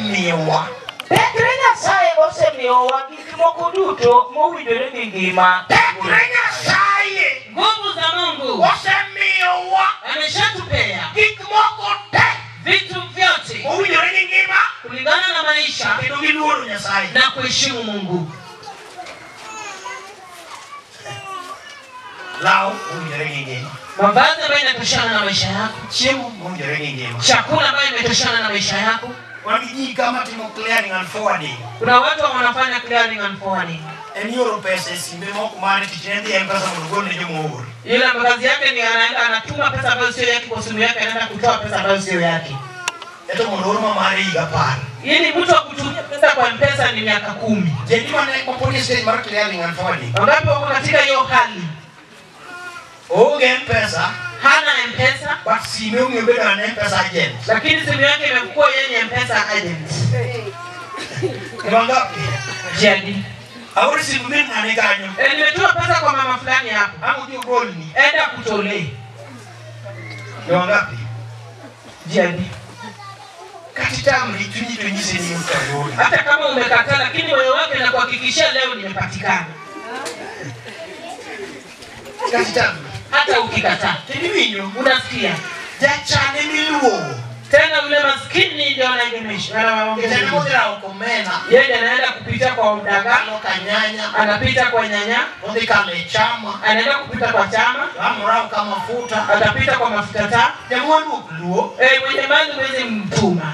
osemiyowa. Tekre Nyasaye osemiyowa gik moko duto mowinjore gi ngima. Tekre Nyasaye Nguvu za Mungu osemiyowa ameshatupea gik moko te vitu vyote mowinjore gi ngima kulingana na maisha kendo gi luoro Nyasaye. na kuheshimu Mungu. Law mowinjore gi ngima. Mavazi ambayo inatoshana na maisha yako, Chiemo mowinjore gi ngima. chakula ambayo imetoshana na maisha yako. Wan gi ji kama timo clearing and forwarding. Kuna watu wanafanya clearing and forwarding. En ioro pesa e simbe mok mare tich ne dhi e M-Pesa mondo ogol ne joma oor. Yule ambaye kazi yake ni anaenda anatuma pesa ambazo sio yake kwa simu yake, anaenda kutoa pesa ambazo sio yake. Eto mondo oor ma mare higa 10. Ili mtu akutumia pesa kwa M-Pesa ni miaka 10. Je, ni mane mapod e stage mar clearing and forwarding? Wangapi wako katika hiyo hali? Oonge M-Pesa, Hana M-Pesa, but sime ong'eyo bedo an M-Pesa agent. lakini simu yake imekuwa yeye ni M-Pesa agent. Ni wangapi? Jadi, Aoro simu min ng'ane kanyo. Nimetuma pesa kwa mama fulani hapo. Ang' odhi ogolni. Enda kutolee. Ni wangapi? Jadi, Kata itamri chunyi to nyisi ni utagoli. hata kama umekataa, lakini moyo wake nakuhakikishia leo nimepatikana. Kata itamri. Hata ukikataa, Kendo iwinjo, unasikia. jachan emiluowo. Tena yule maskini ndio anaegemesha. Jachan Anaongeza. modhi rawo komena, Yeye anaenda kupitia kwa mdaga, kalo kanyanya, anapita kwa nyanya, odhi kalo e chama, anaenda kupita kwa chama, ang' oraw ka mafuta. atapita kwa mafuta taa. Jamwandu ok luo. Mwenye mali huwezi mtuma.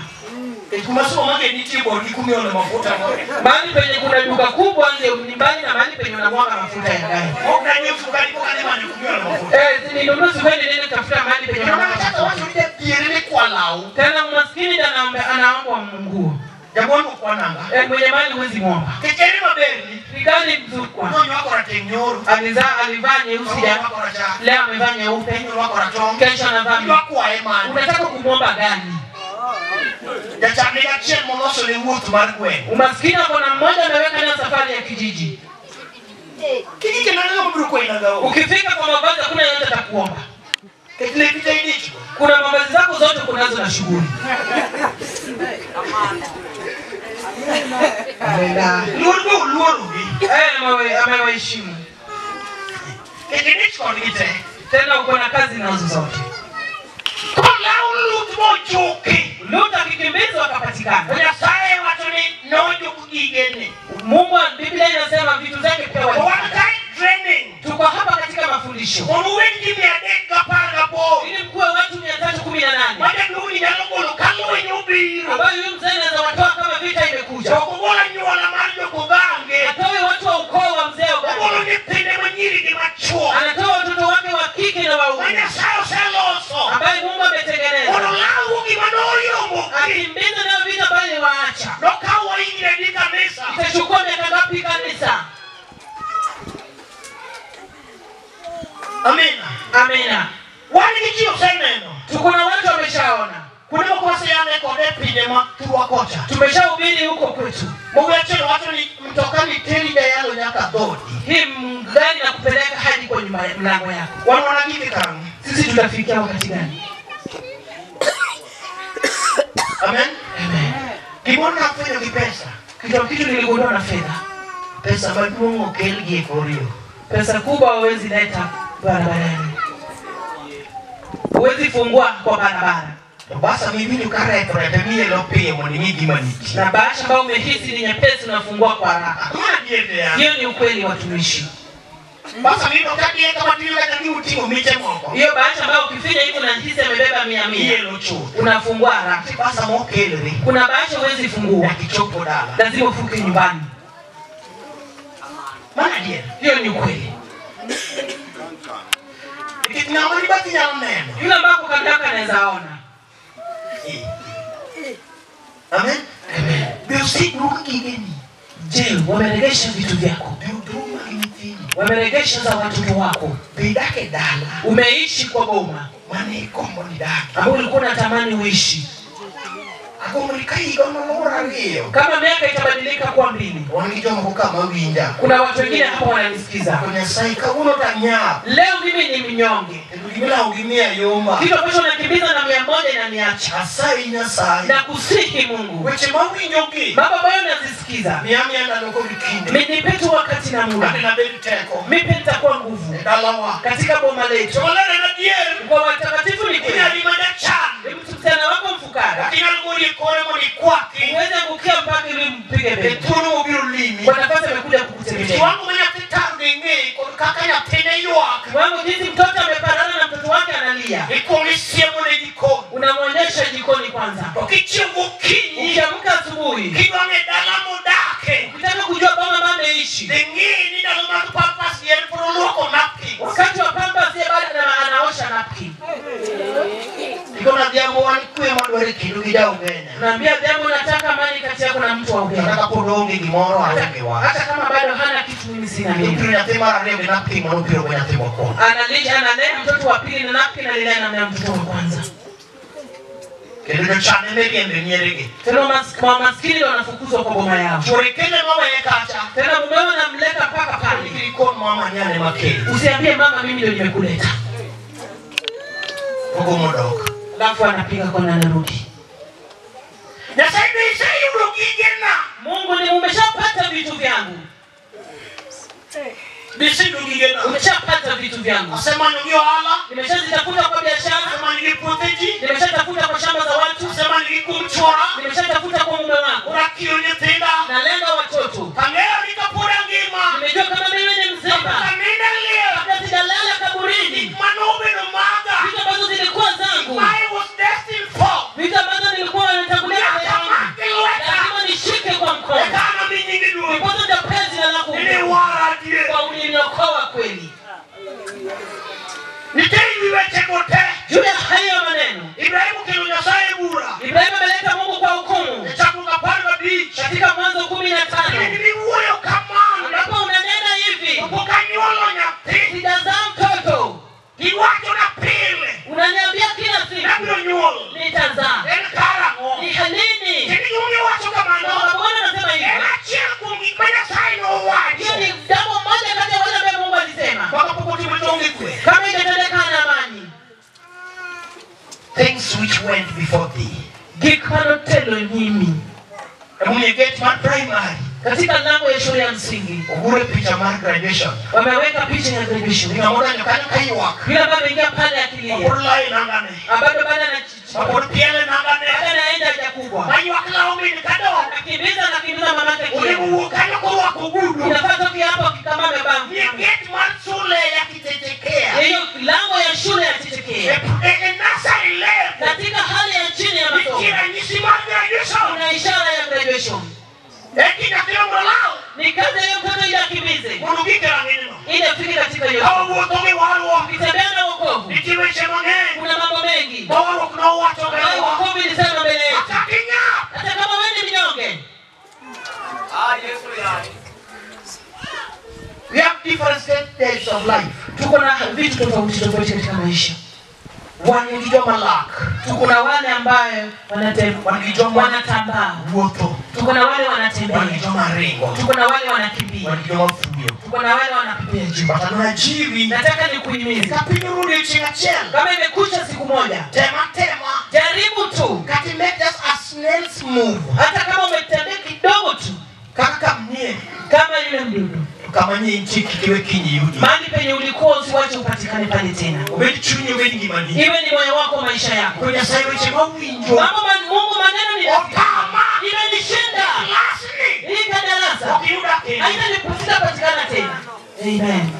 Nikech kuma supermarket nitie bor gi kumiole mafuta no. Mahali penye kuna duka kubwa ndio ni mbali na mahali penye unamwaga mafuta ya gari. Ok nanyiew sukari pok adhi manyo kumiole mafuta. Sininunue sukari niende kutafuta mahali penye Kendo unamwaga kata mafuta. wacho ni jathier ni kwa law. Tena maskini ndiye anaomba nguo. Jamwandu ok wananga. Mwenye mali huwezi muomba. Nikech ere maberni, Ni gari mzuri kwa. nonywako rateng' nyoro, Alivaa nyeusi jana. orwako rachar, Leo amevaa nyeupe. orwako ratong', Kesho anavaa idwa kwaye mane. Unataka kumwomba gani? Jachan nigi achiel moloso ne wuoth mar gweng'. Umaskini ako na mmoja ameweka nayo safari ya kijiji. Kik ikena ng'ama biro kwayi nanga onge. Ukifika kwa mavazi hakuna yeyote atakuomba. Nikech lepi te idichgo. Kuna mavazi zako zote kunazo na shughuli. Luor be oluorogi. Amewaheshimu. Nikech idich kodgi te. Tena uko na kazi nazo zote. Kolaw Lut mochoki. Lut akikimbizwa akapatikana. To Nyasaye wacho ni nojuk gigene. Mungu, Biblia inasema vitu zake pia To wan walipata. kae training. Tuko hapa katika mafundisho. Mondo uwed ji 318. Ili mkuwe watu 318. Ma jaduong'ni nyalo golo ka lweny obiro. Ambayo huyu mzee anaweza watoa kama vita imekuja. To ok ogol anyuola mar jokogange. Atoe watu wa ukoo wa mzee Ogange. Ogolo nyithinde manyiri gi machuo. Anatoa watoto wake wa kike na wa Ma kiume. Nyasaye oseloso. Ambaye Mungu ametengeneza. Mondo lawgo gima noyombogi. Akimbiza nayo vita ambayo iliwaacha. Nokawo higni adi kanisa? Itachukua miaka ngapi kanisa? Amina. Amina. Wan gi ji oseneno. Tuko na watu wameshaona. Kuonde moko waseyale kode e pinje ma thurwa kocha. Tumeshahubiri huko kwetu. Mogo achiel wacho ni mtoka ni teri jayalo nyaka dhodi. Hii gari na kupeleka hadi kwa nyumba mlango yako. Wan wana gike karang'o? Sisi tutafikia wakati gani? Amen. Amen. Gimoro nafwenyo gi pesa. Kitu niligundua na fedha. Pesa maduong' okel gi e kor yo. Pesa kubwa huwezi leta barabarani. Huwezi fungua kwa barabara. To basa miwinjo ka rep repe mielo piyo mondo ing'e gima nitie. Na bahasha ambayo umehisi ni nyepesi unafungua kwa haraka. Ma adier ya. Hiyo ni ukweli watumishi. Basa miyudo ka die kama tiyo kata giuting'o miche moko. Hiyo bahasha ambayo ukifinya hivi unahisi amebeba 100. Ielo chuth. Unafungua haraka. Basa mokelre. Kuna bahasha huwezi fungua. Nyaka ichop dala. Lazima ufike nyumbani. Mano adier. Hiyo ni ukweli. Nikech ng'ama ni bathi nyalo neno. Yule ambaye ako kando yako anaweza ona. Amen. Amen. Be oseduok gigeni. Je, wameregesha vitu vyako? Be oduok mag nyithindo. Wameregesha za watoto wako? Be idak e dala. Umeishi kwa boma Mane igombo ni idake. ambao ulikuwa unatamani uishi. Kama miaka itabadilika kuwa 2. Kuna watu wengine hapo wananisikiza. Leo mimi ni mnyonge. Kitu ambacho nakimbiza na 100 inaniacha. Na kusihi Mungu. Baba ambayo nazisikiza. Nipe tu wakati na muda. Mimi nitakuwa nguvu katika boma letu. Kwa watakatifu ni kweli. Msichana wako mfukara. Uweze kukia mpaka ili mpige mbele. Kwa nafasi amekuja kukutembelea. Wangu jinsi mtoto ameparana na mtoto wake analia. Unamwonyesha jikoni kwanza. Ukiamka asubuhi. Ukitaka kujua baba mama ameishi. Wakati wa pampers yeye bado anaosha napkin. Naambia jambo nataka amani kati yako na mtu wa Uganda. Hata kama bado hana kitu mimi sina mimi. Analea mtoto wa pili na napkin alilea na mtoto wa kwanza. Tena maskini wanafukuzwa kwa boma yao. Tena mumeo anamleta mpaka pale. Usiambie mama mimi ndio nimekuleta. Alafu anapiga kona anarudi. Mungu ni umeshapata vitu vyangu. Umeshapata vitu vyangu. Nimeshazitafuta kwa biashara. Nimeshatafuta kwa shamba za watu. Nimeshatafuta kwa mume wangu. Nalenga watoto. Nimejua kama mimi ni mzima. Kabla sijalala kaburini. Vitu ambazo zilikuwa zangu. Vitu ambazo nilikuwa natangulia mbele yangu. Lazima nishike kwa mkono. Ndiposa nitapewa jina lako. Kwa uliniokoa kweli. Juu ya hayo maneno Ibrahimu ameleta Mungu kwa hukumu. Katika Mwanzo 15 ambapo unanena hivi, sijazaa mtoto. Unaniambia kila siku nitazaa. Ni lini? Bwana anasema hivi. Hiyo ni jambo moja kati ya wale ambao Mungu alisema. Kama itatendeka na amani. Things which went before thee. Gik manotelo nyimi. Primary. Katika lango ya shule ya msingi. Ogure picha mar graduation. Wameweka picha ya graduation. Kila baba ingia pale akilia. Bado bado anaenda haja kubwa. Anakimbiza mamake kile. Unafaa toki hapo kama amebamba. Hiyo lango ya shule ya Chechekea. Katika hali ya chini ya masomo. Kuna ishara ya graduation. Ni kazi ya mtoto ili akimbize. Ili afike katika hiyo. Ukitembea na wokovu. Kuna mambo mengi. Wokovu ilisema mbele yetu. Hata kama wewe ni mnyonge. We have different stages of life. Tuko na vitu tofauti tofauti katika maisha. Tuko na wale ambao wanatambaa. Tuko na wale wanatembea. Tuko na wale wanakimbia. Tuko na wale wanapepea juu. Nataka nikuhimize. Kama imekucha siku moja, jaribu tu. Hata kama umetembea kidogo tu. Kama yule mdudu. Mahali penye ulikuwa usiwache upatikane pale tena. Iwe ni moyo wako, maisha yako. Mambo Mungu maneno ni imenishinda. Hii darasa haitanipatikana tena. Amen.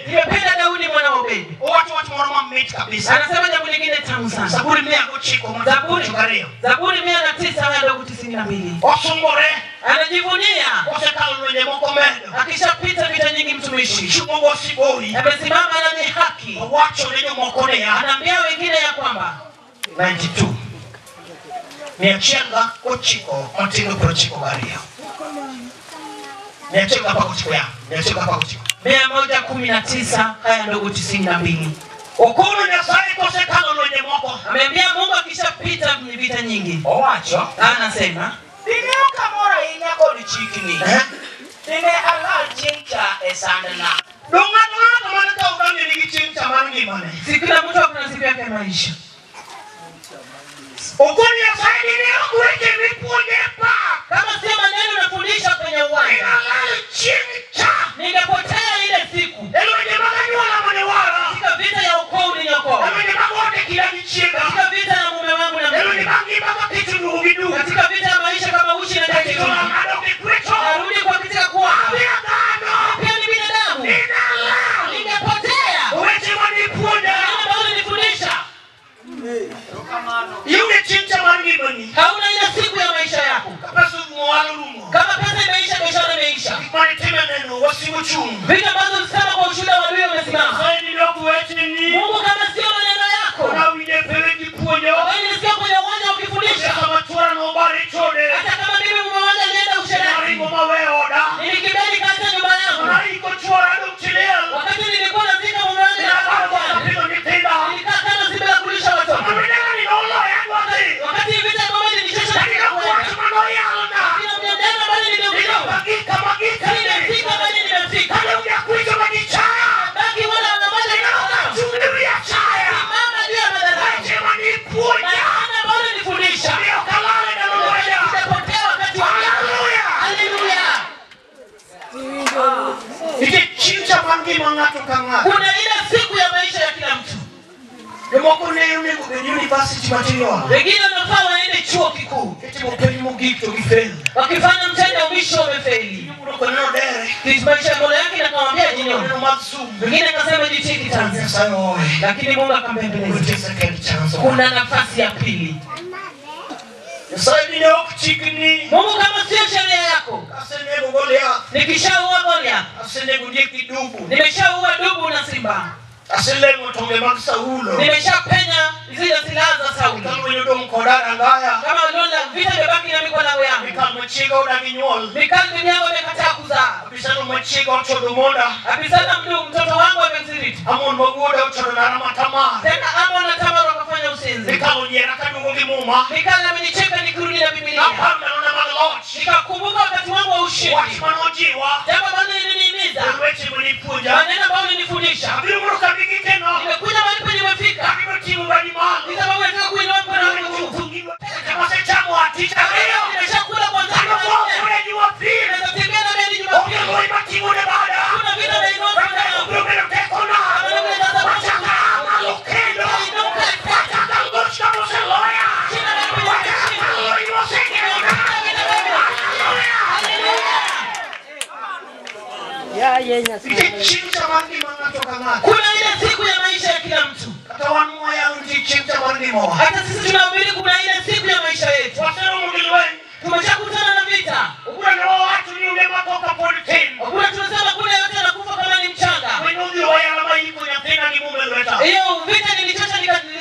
Nimependa Daudi mwana wa Obedi. Anasema jambo lingine tamu sana. Zaburi 109 aya 92. Anajivunia. Akishapita vita nyingi mtumishi. Amesimama na ni haki. Anaambia wengine ya kwamba 92. 119 haya ndogo 92. Okono Nyasaye kosekalo lwenje moko. Ameambia Mungu akishapita vita nyingi. Owacho. Anasema dine ok amor ahinya kod chikni. Dine alal chieng' cha e sandna. Dong ng'ato ng'ato man ka udonjo nigi chieng' cha mar ngimane. Si kila mtu akona siku yake ya maisha. Okono Nyasaye dine ok weche mipuonje pap. Kama sio maneno nafundisha kwenye uwanja, Dine alal chieng' cha. ningepotea ile siku. E lwenje mag anyuola mane wara. Katika vita ya ukoo uliniokoa. E lwenje mag ot e kinda gi chiega. Katika vita ya mume wangu na E lwenje mke. mag ngima ka kech oduogo gi duk. Katika vita ya maisha kama uchi na Kech ndani. ong'ado gi kwecho. Narudi kwa katika kuwa. Abi dhano. Pia ni binadamu. Dine alal. Ningepotea. Weche manipuonja. Maneno ambayo ulinifundisha. Ionge chieng' cha mar ngimani. Hauna ile siku ya maisha yako. Ka pesa orumo ohala orumo. Kama pesa imeisha, biashara imeisha. Gik mane itimo e neno wasigu chung'. Vita ambazo ulisema kwa ushuhuda wa adui wamesimama. Nyasaye dine ok wecheni. Mungu, kama sio maneno yako Nawinjo e pewe kipuonjo. ambayo nilisikia kwenye uwanja ukifundisha, Kama chuora nobare chode. hata kama mimi mume wangu alienda usherati, Naringo maweyo oda. nilikimbia nikaacha nyumba yangu. Naiko chuora dong chi liel. Wakati nilikuwa nazika mume wangu Nabaro na kapidho nyithinda. nilikaa kando si bila kulisha watoto. Sama midala ni noloya adwa dhi. Wakati vita ya mama ilinichosha Lakini nikakwenda. wach manoyalna. Lakini neno ambalo nilihubiriwa, Nilopagika magika. nimefika bali nimefika. Kane ujakuicho magichaya. Baki wala wanamoja Ninaoka ni chung' e wi achaya. mama juu ya madhabahu. Weche manipuonja. Maana ambayo ulinifundisha. Omiyo ok alal e ndalo lwenya. Sitapotea wakati wa vita. Hallelujah. Haleluya. Nitie chieng' cha mar ngima ng'ato ka ng'ato. Kuna ile siku ya maisha ya kila mtu. Jomoko ne onego bed university matindo. Wengine wanafaa waende chuo kikuu. Kitimo penj mogik to gifel. Wakifanya mtihani wa mwisho wamefeli. Iyudo koneno dere. Maisha ya mola yake nakamwambia jinyo. Neno mag sum. Wengine akasema jitie kitanzi. Nyasaye owe. Lakini Mungu akambembeleza. Nitie second chance. Kuna nafasi ya pili. Nyasaye dine ok chikni. Mungu, kama sio sheria yako, Asenego Goliath. nikishaua Goliath, Asenego diek gi dubu. nimeshaua dubu na simba, Aseleng'o tonge mag Saulo. nimeshapenya zile silaha za Sauli. Ka lweny odong' koda rangaya. Kama lola vita imebaki nami kwa lango yangu. Mikal machiega odagi nyuol. Mikali bibi yangu amekataa kuzaa. Abisalom machiega ochodo monda. Abisalomu ndio mtoto wangu amemziriti. Amon ma wuoda ochodo nara ma Tamar. Tena Amon na Tamar wakafanya usinzi. Mikal onyiera kaduogo gi muma. Mikali amenicheka nikirudi na Biblia. Naparo ndalona mag loch. Nikakumbuka wakati wangu wa Wach ushindi. manojiwa. Jambo ambalo lilinihimiza, En weche manipuonja. maneno ambayo ulinifundisha. Abiro moro ka gikeno. Nimekuja mahali penye nimefika. Abiro ting'o badi malo. Ni sababu nataka kuinua mkono wangu juu. Wasechamo tich ariyo. Nimeshakula kwanza. Kano kore Jumapili. Nitatembea na mimi Jumapili. Onge lweny mating'o ne bada. Kuna vita nainua mkono wangu. Obiro bedo tekona. Wachaka aa malo kendo. Inuka tena. Wachaka loch kama oseloya. Jina la Yesu. Wachaka lweny mosekena. Haleluya. Haleluya. Nitie chieng' cha mar ngima ng'ato ka ng'ato. Kuna ile siku ya maisha ya kila mtu. Kata wan mwayalo nitie chieng' cha mar ngimawa. Hata sisi tunahubiri kuna ile siku ya maisha yetu. Waseromo gi lweny. Tumeshakutana na vita. Obura ne wawacho ni onge matho kapod tin. Kuna tunasema kuna yote anakufa kama ni mchanga. Lweny nodhiro wayala mayiko nyathina gi mume lweta. Hiyo vita nilichosha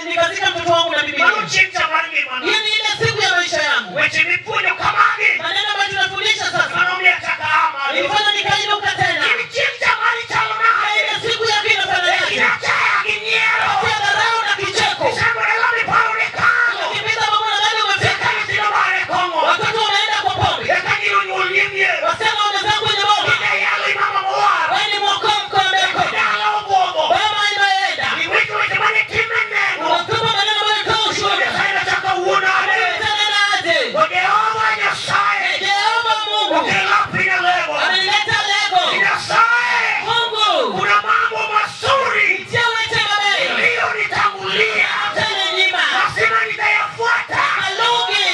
nikazika mtoto wangu na Biblia. Mano chieng' cha mar ngimana. Hiyo ni ile siku ya maisha yangu. Weche mipuonjo kamagi. Maneno ambayo tunafundisha sasa. Mano miyo achako aa malo. Nilifanya nikainuka tena. In chieng' cha mari chalo nade? Ile siku yako inafananaje? In achaya gi nyiero. Ya dharau na kicheko. Isango dala miparo ni kalo. Ukimbiza mambo na gani umefika? Eka nyithindo bare kong'o. Watoto wameenda kwa pombe. Eka nyiri onyuol nie mier. Wasichana wamezaa kwenye boma. Ine yalo imama mowar. Wewe ni mwokoa mkombeko. Dala obuogo. Boma imeenda. Iwecho weche mane time neno. Unatupa maneno ambayo toa ushuhuda. Nyasaye nachako wuo nade? Utanena aje? To Jehova Nyasaye Jehova Mungu okela piny e lebo. ameleta lego. Nyasaye Mungu kuna mambo mazuri tia weche mabeyo. iliyonitangulia. Tena nyima. Lazima nitayafuata. Alugi.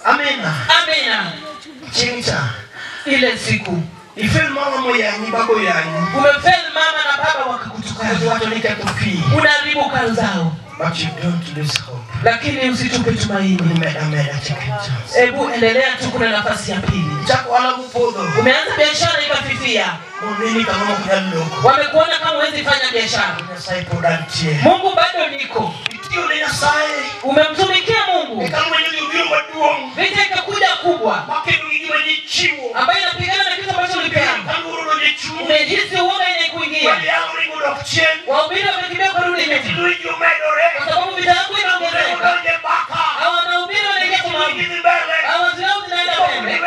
Amina. Amina. Chieng' cha. Ile siku Ifel mama moyanyi baba oyanyi. umefeli mama na baba wakakutukana. Wacho ni ketho pi. Unaharibu kazi zao. But you don't lose hope. Lakini usitupe tumaini. Meda meda second chance. Hebu endelea tu, kuna nafasi ya pili. Chako ohala mopodho. Umeanza biashara ikafifia. Moneni kama ok nyal loko. Wamekuona kama huwezi fanya biashara. Nyasaye pod antie. Mungu bado niko. Itiyo ne Nyasaye. Umemtumikia Mungu. Eka lweny odhi obiro Vita ikakuja kubwa ambayo inapigana na kitu ambacho ulipeana. Umejihisi uoga inakuingia. Wahubiri wamekimbia kurudi nyuma kwa sababu vita yako inaongezeka. Hao wanahubiri wanaingia kwa maombi, hao wazao zinaenda mbele.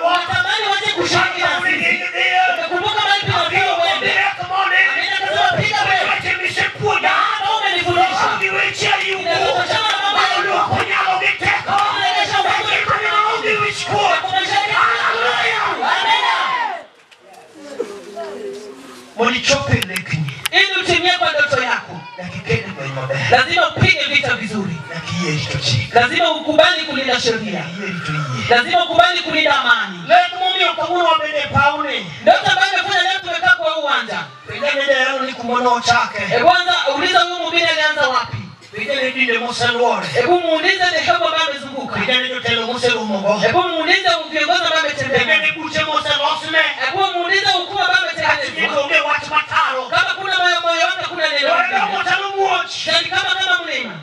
Unatamani waje kushiriki na sisi. Umekumbuka mahali tunafaa uende. Amina, akasema piga mbele. Na hapa umenifundisha. Inatoshana na mambo ya Mungu. Inaonyesha uwezo wa maisha yake. Amina. Ili utimie kwa ndoto yako, lazima upige vita vizuri. Lazima ukubali kulinda sheria. Lazima ukubali kulinda amani. Ndoto ambayo imefanya leo tumekaa kwa uwanja. Hebu anza uliza huyu mhubiri alianza wapi? Hebu muulize dhehebu ambayo amezunguka. Hebu muulize viongozi ambao ametembea. Hebu muulize ukuu ambao ametengenezwa. Kama kuna moyo wake kuna neno. Ni kama mlima.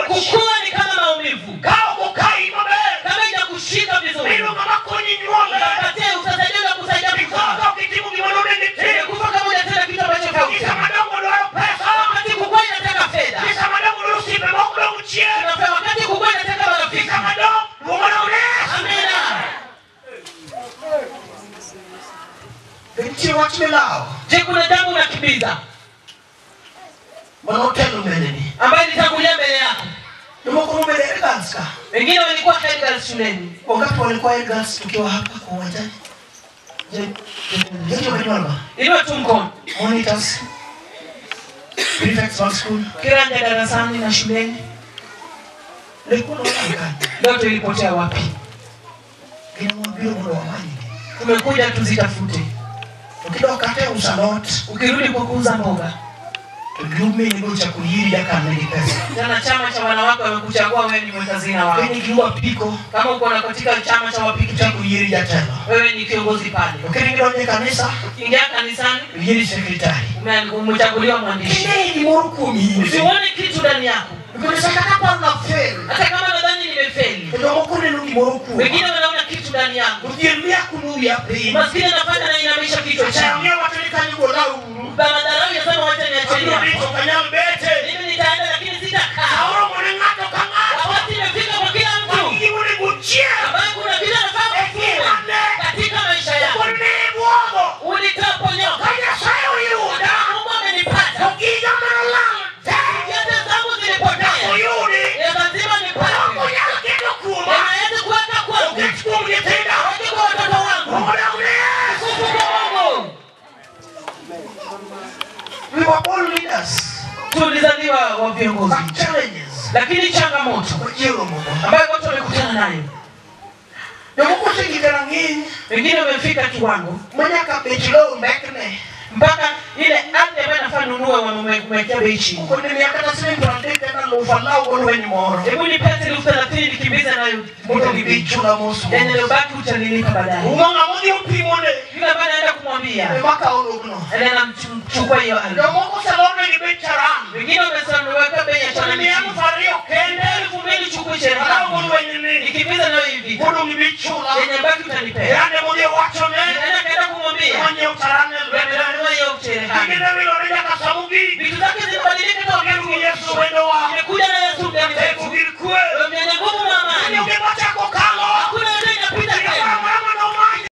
Kukua ni kama maumivu. Kama inakushika vizuri. Utapatia utasaidia na kusaidia kuzaa. Kufa kama hujatenda kitu ambacho hautaki. Wakati kukua inataka fedha. Wakati kukua inataka marafiki. Amina. Je, kuna jambo unakimbiza ambayo ilitangulia mbele yako? Wengine walikuwa head girls shuleni. Wangapi walikuwa head girls tukiwa hapa kwa uwanjani? Inua tu mkono. Monitors, prefects of school. Kiranja darasani na shuleni. Ndoto ilipotea wapi? Tumekuja tuzitafute. Ukirudi kwa kuuza mboga, tena chama cha wanawake wamekuchagua wewe ni mwekazina wao. Kama uko na katika chama cha wapiki, wewe ni kiongozi pale. Ukiingia kanisani, umechaguliwa mwandishi. Usione kitu ndani yako. Hata kama nadhani nimefeli, wengine wanaona kitu ndani yangu. Maskini anafanya na inamisha kichwa chake. Baba dharau yasema wacha niachilie. Mimi nitaenda lakini sitakaa. Wakati imefika kwa kila mtu ambaye kuna vile anafaa kufanya katika maisha yako. Ulitaponyoka. Mungu amenipata. Yote zangu zilipotea. Lazima nipate. Naweza kuweka kwangu. Weke kwa watoto wangu. Utukufu kwa Mungu. We were all leaders. Tulizaliwa wa viongozi. Lakini changamoto ambayo watu wamekutana nayo, wengine wamefika kiwango mpaka ile ardhi ambayo inafaa nunue wamemwekea bei chini. Hebu nipe 30,000 nikimbize nayo yenye iliyobaki utanilipa baadaye. Yule ambaye anaenda kumwambia anamchukua hiyo ardhi. Wengine wameweka bei ya chini. 2,000 chukua cherehani. Nikimbiza nayo hivi. Yenye baki utanipea. Anaenda kaenda kumwambia hiyo cherehani. Vitu zake zimebadilika kwa wakati. Imekuja na Yesu ndani yetu. Mwenye nguvu